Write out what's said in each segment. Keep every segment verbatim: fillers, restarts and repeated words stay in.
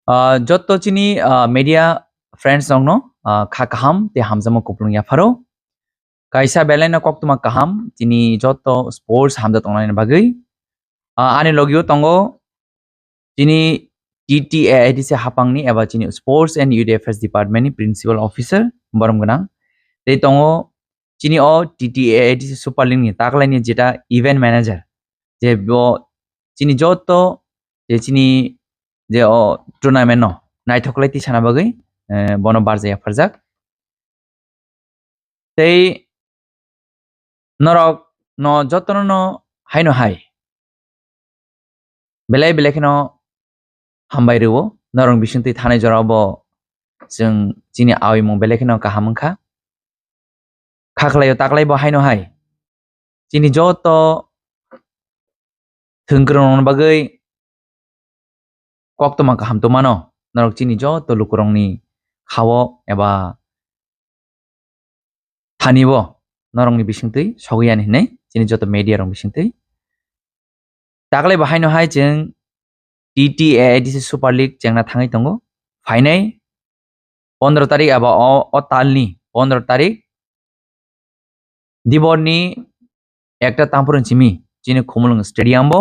Ah, jotto chini, ah, media friends rokno, ah, kha kaham tei hamjakma kupulung yapharo. Kaisa belai no koktwma kaham chini jotto sports hamjak tongnani bagwi. Ah, ani logio tongo chini T T A A D C hapangni eba chini Sports and Youth Affairs Department ni Principal Officer borom gwnang. Tei tongo chini o T T A A D C Super League ni taklaini jeta event manager, je bo chini jotto je chini je o tournament no naithoklai tisana bagwi, eh, bono barjak yapharjak. Tei norok no jotono no haino hai belai belai kheno hambai rwo. Norok bisingtwi thanai jorao bo chwng chini awimung belai kheno kaham wngkha. Kha khlaio taklai bo haino hai chini joto thwngkwrwng rokni bagwi koktwma kaham tongmano, norok chini joto lukurokni khao eba thani bo norokni bisingtwi sogwi yani hinwi chini joto media rok bisingtwi. Taklai bo haino hai chwng T T A A D C Super League chengna thangwi tongo. Phainai pondro tarik eba o, o talni pondro tarik Diborni ekta tampurung simi chini Khumulwng Stadium bo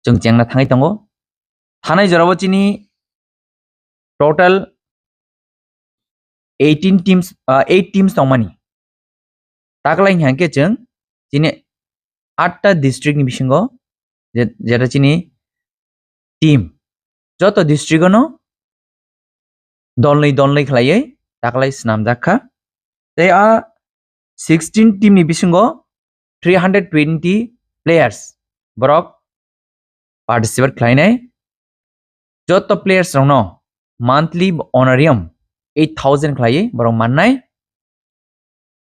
chwng chengna thangwi tongo. Thanai jorao chini total eighteen teams, ah, eight teams tongmani. Taklai hwnkhe chwng chini atta district ni bisingo je-, jeta chini team joto district ono dolnwi dolnwi khlaiwi taklai swnamjak kha. Tei a sixteen team ni bisingo three hundred twenty players borok participate khlainai. Joto players rokno monthly honorarium eight thousand khlaiwi borok mannai.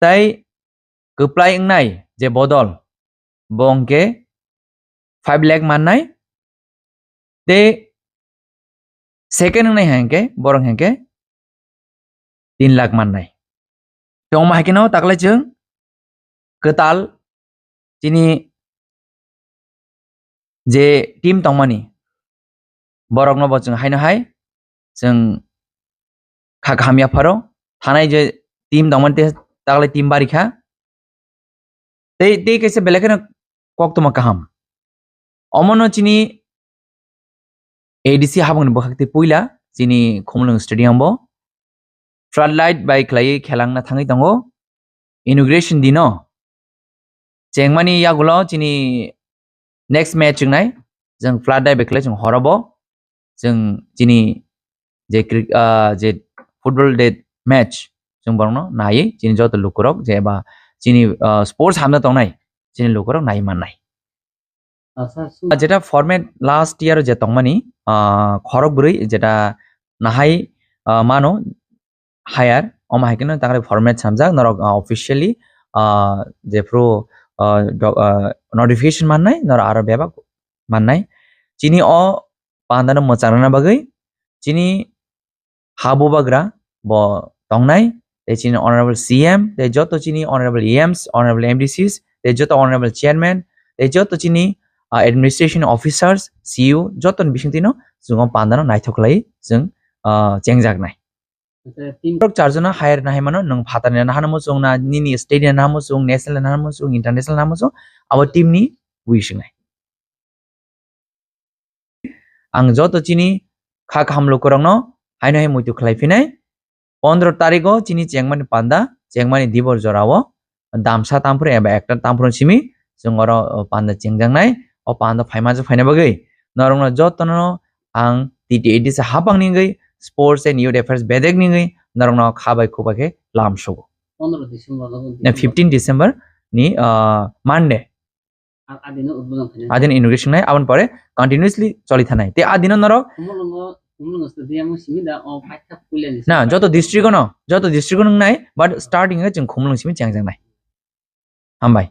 Tai kwplai wngnai je bodol, bo hwnkhe five lakh mannai. Tei second wngnai hwnkhe borok hwnkhe tin lakh mannai. Tongma hai kheno taklai chwng kwtal chini je team tongmani, borokno bo chwng haino hai chwng kha kaham yapharo. Thanai je team tongmani, te taklai team bari kha. Tei, tei kaisa belai kheno koktwma kaham. Omono chini A D C habangni bwkhak tei puila chini Khumulwng Stadium bo floodlight bai khlaiwi khelangna thangwi tongo. Inauguration dino chengmani yagulo chini next match wngnai, chwng floodlight bai khlai chwng horobo chwng chini je cri-, ah, je football de match chwng borokno naiwi chini joto lukurok je eba chini, ah, sports hamna tongnai chini lukurok naiwi mannai. Asa su- Ah, jeta format last year je tongmani, ah, khorok bwrwi jeta nahai, ah, mano higher, omo hai kheno taklai format samjak norok, ah, officially, ah, jephru, ah, do-, ah, notification mannai, norok aro bebak mannai. Chini o pandano mwchang rwna bagwi chini ha bubagra bo tongnai, tei chini honorable C M, tei joto chini honorable E Ms, honorable M D Cs, tei joto honorable chairman, tei joto chini, ah, administration officers, C E O, jotoni bisingtwino chwng o pandano naithok khlaiwi chwng, ah, chengjaknai. Acha, team- Borok charjona hire nahai mano, nwng phatarni nahano muchung na, nini state ni nahano muchung, national nahano muchung, international nahano muchung, abo team ni wi swngnai. Ang joto chini kha kaham lukurokno haino hai muitu khlai phinai. Pondro tarigo chini chengmani panda, chengmani dibor jorao damsa tamphru eba ekta tamphru simi chwng oro, o, panda chengjaknai. O panda phaima je phaina bagwi norokno jotono ang T T A D C hapang ni wngwi, Sports and Youth Affairs bedek ni wngwi norokno kha bai khubai khe lam sugo. Pondro December no. Na fifteen December ni, ah, Monday. A-, adino udbodon khainai. Adino inauguration nai, aboni pore continuously choli thanai. Te adino norok Khumulwngo, Khumulwngo stadium o simi da o paitha puilani. Na, joto district o no, joto district o nung nai, but starting o chwng Khumulwng simi chengjaknai. Hambai.